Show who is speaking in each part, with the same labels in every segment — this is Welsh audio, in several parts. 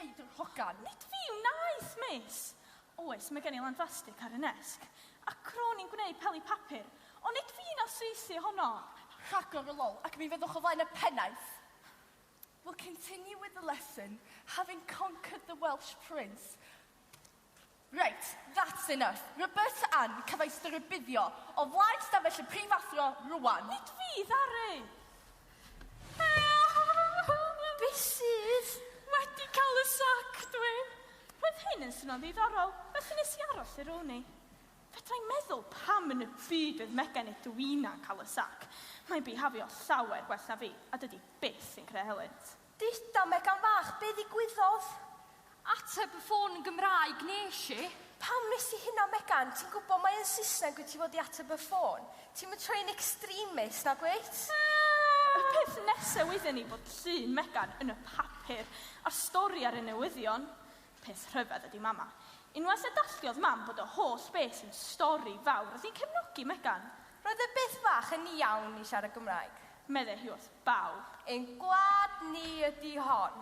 Speaker 1: wneud yr hogan?
Speaker 2: Nid fi wnaeth, miss. Oes, mae gen i landfastig ar y nesg. Ac ro'n i'n gwneud peli papur, ond nid fi na saethu honno.
Speaker 1: Rhagor o lol, ac mi fyddwch o flaen y pennaeth. We'll continue with the lesson, having conquered the Welsh Prince. Right, that's enough. Roberta Ann, cefais dy rybuddio o flaen stafell y prifathro rwan.
Speaker 2: Nid fi, ddaru.
Speaker 3: Be sydd?
Speaker 2: Wedi cael y sac, dwi. Roedd hyn yn swnio'n ddiddorol, felly nes i aros i'r o'n i. Fedra i meddwl pam yn y byd oedd Megan Edwina'n cael y sac. Mae'n bihafio llawer gwell na fi, a dydy byth yn creu helynt.
Speaker 3: Duda, Megan fach, be ddigwyddodd?
Speaker 4: Ateb y ffôn yn Gymraeg nes i.
Speaker 3: Pam nes i hynna, Megan? Ti'n gwybod mae yn Saesneg wyt ti fod i ateb y ffôn? Ti'n mynd troi'n extremist, na gwyt?
Speaker 2: Y peth nesaf wyddwn ni bod llun Megan yn y papur a'r stori ar y newyddion. Peth rhyfedd ydy mama. Unwaith y dalltiodd mam bod y holl beth yn stori fawr, oedd hi'n cefnogi Megan.
Speaker 3: Roedd y beth fach yn iawn i siarad Gymraeg.
Speaker 2: Meddai hi wrth bawb.
Speaker 3: Ein gwlad ni ydy hon.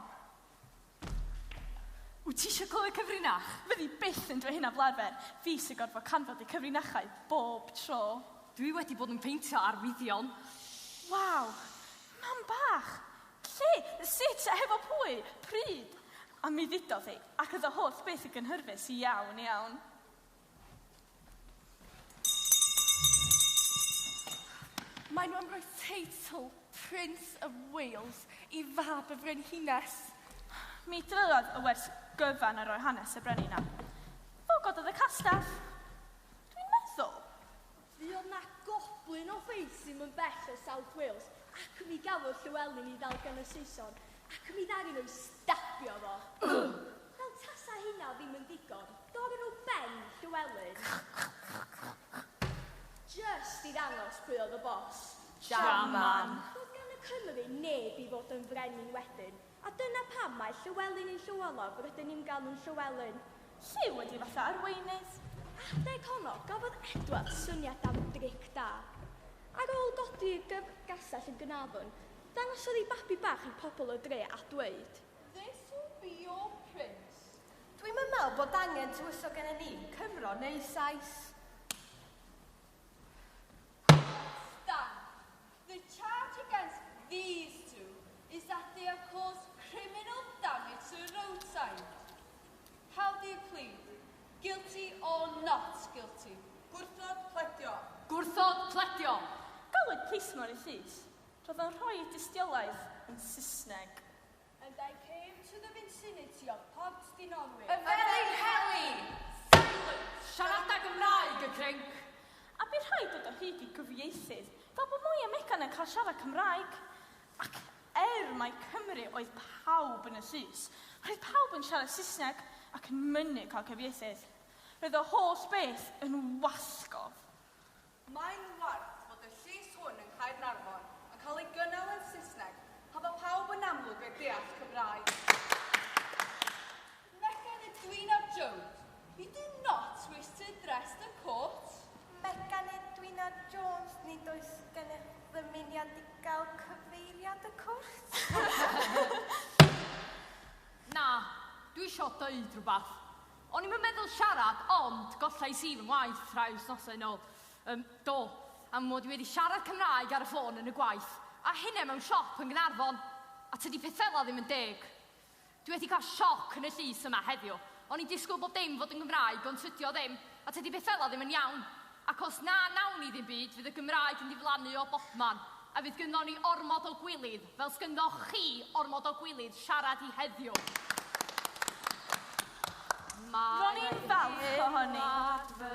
Speaker 4: Wyt ti eisiau clywed cyfrinach?
Speaker 2: Fyddi byth yn dweud hynna fel arfer. Fi sy'n gorfod canfod y cyfrinachau bob tro.
Speaker 4: Dwi wedi bod yn peintio arwyddion.
Speaker 2: Waw, mam bach. Lle? Sut? Hefo pwy? Pryd? A mi ddudodd hi, ac oedd y holl beth yn gynhyrfus iawn iawn.
Speaker 1: Maen nhw am roi teitl Prince of Wales i fab y frenhines.
Speaker 2: Mi drylodd y wers gyfan ar roi hanes y brenin na. Fo gododd y castell. Dwi'n meddwl.
Speaker 5: Fuodd na goblin o ffeith sy'n yn bell o South Wales, ac mi gafodd Llywelyn i ddal gan y Saeson, ac mi ddaru nhw stabio fo. Fel tasa hynna ddim yn ddigon, dorron nhw ben Llywelyn. Just i ddangos pwy oedd y boss.
Speaker 4: Jaman.
Speaker 5: Doedd gan y Cymru neb i fod yn frenin wedyn, a dyna pam mae Llywelyn ein llyw olaf rydyn ni'n galw'n Llywelyn.
Speaker 2: Lliw ydi fatha arweinydd.
Speaker 5: Adeg honno, gafodd Edward syniad am dric da. Ar ôl godi y gastell yn Gaernarfon, dangosodd ei babi bach i pobl y dre a dweud,
Speaker 1: This will be your prince.
Speaker 3: Dwi'm yn meddwl bod angen tywysog gennym ni, Cymro neu Sais.
Speaker 1: Stand. The charge against these two is that they have caused criminal damage to a road sign. How do you plead? Guilty or not guilty?
Speaker 6: Gwrthod pledio.
Speaker 4: Gwrthod pledio.
Speaker 2: Galwyd plismon i llys. Roedd o'n rhoi dystiolaeth yn Saesneg.
Speaker 5: And I came to the vicinity of Pont Dinorwig.
Speaker 6: Y Felinheli!
Speaker 4: Siarada Gymraeg y crinc.
Speaker 2: A bu rhaid dod o hyd i gyfieithydd, fel bod mwy o Megan yn cael siarad Cymraeg. Ac er mai Cymru oedd pawb yn y llys, roedd pawb yn siarad Saesneg ac yn mynnu cael cyfieithydd. Roedd y holl beth yn wasgof.
Speaker 6: Mae'n warth fod y llys hwn yng Nghaernarfon yn cael ei gynnal yn Saesneg pan fo pawb yn amlwg yn deall Cymraeg.
Speaker 1: Megan Edwina Jones, you do not wish to address the court.
Speaker 3: Megan Edwina Jones, nid oes gennych ddymuniad i gael cyfeiriad y cwrt?
Speaker 4: Na, dwi isio deud rhywbeth. O'n i'm yn meddwl siarad, ond gollais i fy ngwaith rhai wythnosau nôl. Do, am mod i wedi siarad Cymraeg ar y ffôn yn y gwaith, a hynna mewn siop yn Gaernarfon, a tydi peth fel 'na ddim yn deg. Dwi wedi cael sioc yn y llys yma heddiw. O'n i'n disgwyl bob dim fod yn Gymraeg, ond tydi o ddim, a tydi peth fel 'na ddim yn iawn. Ac os na nawn ni ddim byd, fydd y Gymraeg yn diflannu o bobman, a fydd gynnon ni ormod o gwilydd, fel sgynddoch chi ormod o gwilydd siarad i heddiw.
Speaker 2: Ro'n i'n falch ohoni.
Speaker 4: Fy